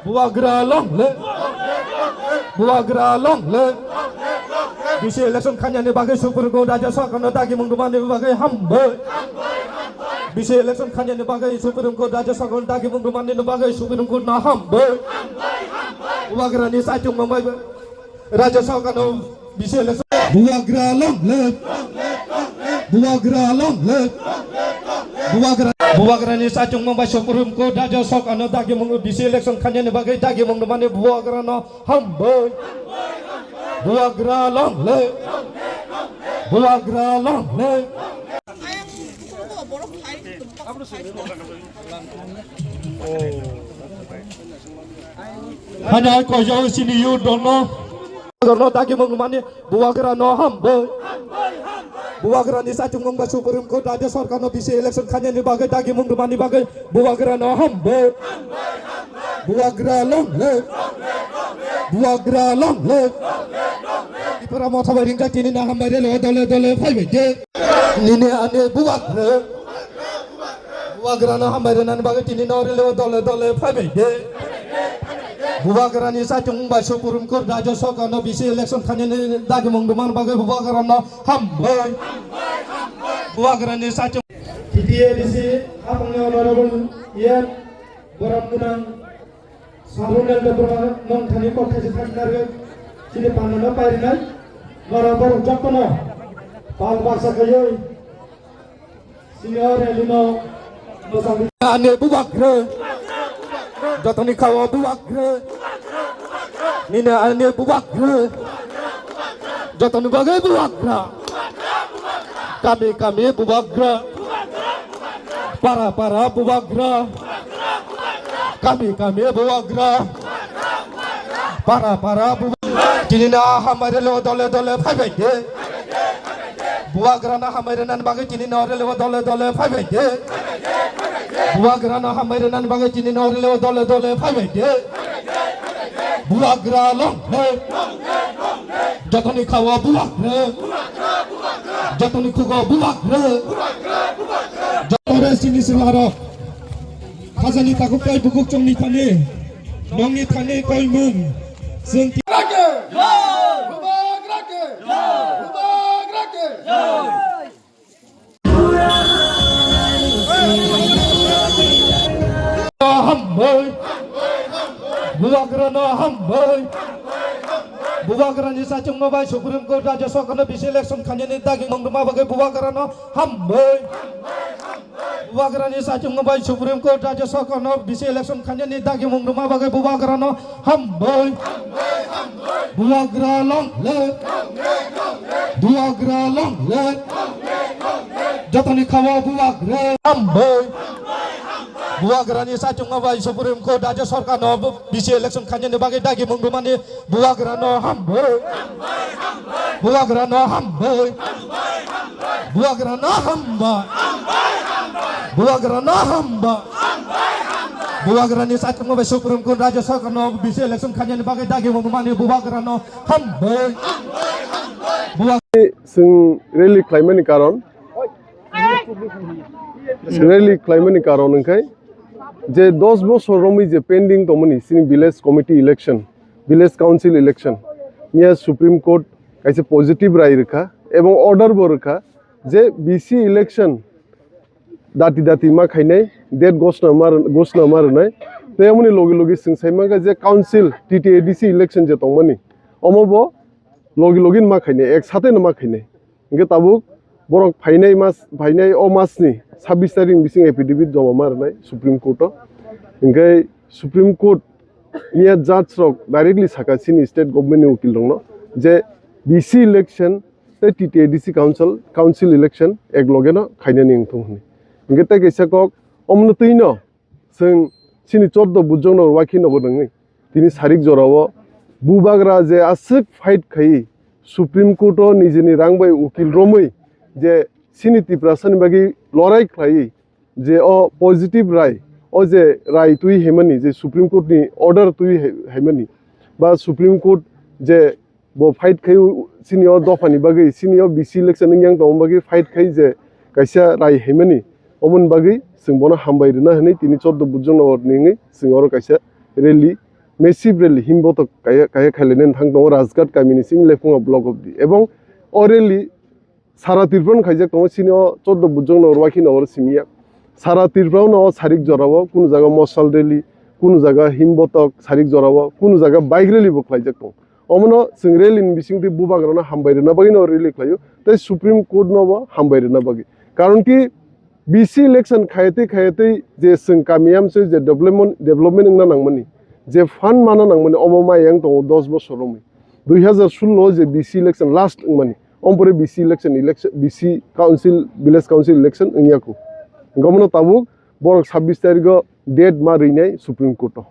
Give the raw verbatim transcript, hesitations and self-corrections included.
Bubagra long live. Bubagra long live. B C election khainani bagwi Supreme Court Rajya Sarkarno dagimung rwmani bagwi hambai. B C election khainani bagwi Supreme Court Rajya Sarkarno dagimung rwmani bagwi Supreme Court no hambai. Bubagrani saichung mangbai. Rajya Sarkarno B C election. Bubagra long live. Bubagra long live. Bubagra, Bubagrani saichung mangbai Supreme Court Rajya Sarkarno dagimung B C election khainani bagwi dagimung rwmani Bubagrano hambai. Bubagra long live. Bubagra long live. Hanya koyo sini yu dono. Dono dagimung mani Bubagrano hambai. Bubagrani saichung mangbai Supreme Court Rajya Sarkarno B C election khainani bagwi dagimung rwmani bagwi Bubagrano hambai. Bubagra long live. Bubagra long live. Tipra Motha bai ringjak tini no hambai relo dole dole phaibai de. Nini ani Bubagra. Bubagrano hambai rwnani bagwi tini no relo dole dole phaibai de. Bubagrani saichung bai Supreme Court Rajya Sarkarno B C election khainani dagimung rwmani bagwi Bubagrano hambai. Bubagrani saichung. T T A D C hapungni Honorable Ian Borom Gunang Sarunel Debbarma nong thani kok thaisi thang narwk chini panano pairinai norok borok jotono pal baksa khaiwi sini o rally no mwchangwi. Ani Bubagra jotoni kha o Bubagra nini ani Bubagra jotoni bagwi Bubagra kami kami Bubagra. Para para Bubagra. Kami kami Bubagra. Para para Bubagra. Tini no hambai relo dole dole phaibai de. Bubagrano hambai rwnani bagwi tini no relo dole dole phaibai de. Bubagrano hambai rwnani bagwi tini no relo dole dole phaibai de. Bubagra long live. Jotoni kha o Bubagra. Jotoni khugo Bubagra. Jotore sini sila rok. Khajani takhuk tei bukuk chongni thani. Nongni thani koimung. Chwng ti- Bubagra ke! Bubagra ke! Hambai. Bubagrano hambai. Bubagrani saichung mangbai Supreme Court Rajya Sarkarno B C election khainani dagimung rwma bagwi Bubagrano hambai. Bubagrani saichung mangbai Supreme Court Rajya Sarkarno B C election khainani dagimung rwma bagwi Bubagrano hambai. Bubagra long live. Bubagra long live. Jotoni kha o Bubagra hambai. Bubagrani saichung mangbai Supreme Court Rajya Sarkarno B C election khainani bagwi dagimung rwmani Bubagrano hambai. Bubagrano hambai. Bubagrano hambai. Bubagrano hambai. Bubagrani saichung mangbai Supreme Court Rajya Sarkarno B C election khainani bagwi dagimung rwmani Bubagrano hambai. Bubagra. Chwng rally khlaimani karon, rally khlaimani karon wngkha je dos bosor romwi je pending tongmani chini village committee election, village council election, miya Supreme Court kaisa positive rai rwkha ebong order bo rwkha je B C election dati dati ma khainai, date gosna ma, gosna ma rwnai. Tei amoni logi logi chwng sai mankha je council T T A D C election je tongmani, omo bo logi logi ma khainai, ek sate no ma khainai. Hingke tabuk borok phainai mas, phainai o masni sabbish tarik bising affidavit joma ma rwnai Supreme Court o. Hingke Supreme Court miya judge rok directly saka chini state government ni ukil rokno je B C election tei T T A D C council, council election ek loge no khainani wngthung hwnwi. Hingke tei kaisa kok omono twi no chwng chini choddo bujokno rwakhi nogo nangwi. Tini sarik jorao bubagra je aswk fight khai Supreme Court o nijini rang bai ukil romwi je chini Tiprasani bagwi lorai khlai je o positive rai, o je rai twi hemani, je Supreme Court ni order twi he-, hemani, ba Supreme Court je bo fight khai chini o dophani bagwi, chini o B C election wng yang tongma bagwi fight khai je kaisa rai hemani, Omoni bagwi chwng bono hambai rwna hwnwi tini choddo Bujong Nagar ni wngwi chwng oro kaisa rally, massive rally, himbotok kaya, kaya khailainani thang tongo Rajghat kamini simi Lephunga block obdi. Ebong o rally sara Tripura no khaijak tongo, sini o choddo Bujong Nagar, Waikhi Nagar simi ya. Sara Tripura no o sarik jorao, kunu jaga mosal rally, kunu jaga himbotok sarik jorao, kunu jaga bike rally bo khlaijak tongo. Omono chwng rally ni bisingtwi bubagrano hambai rwna bagwi no rally khlaio, tei Supreme Court no bo hambai rwna bagwi. Karon ki B C election khayatwi khayatwi je chwng kami amsoi je development, development wngna nangmani, je fund mana nangmani, omo mai yang tongo dos bosor romwi. Dui hazar sullo je B C election last wngmani, ompore B C election, election, B C council, village council election wngya kho. Gomono tabuk borok sabbish tarikho date ma rinai Supreme Court o.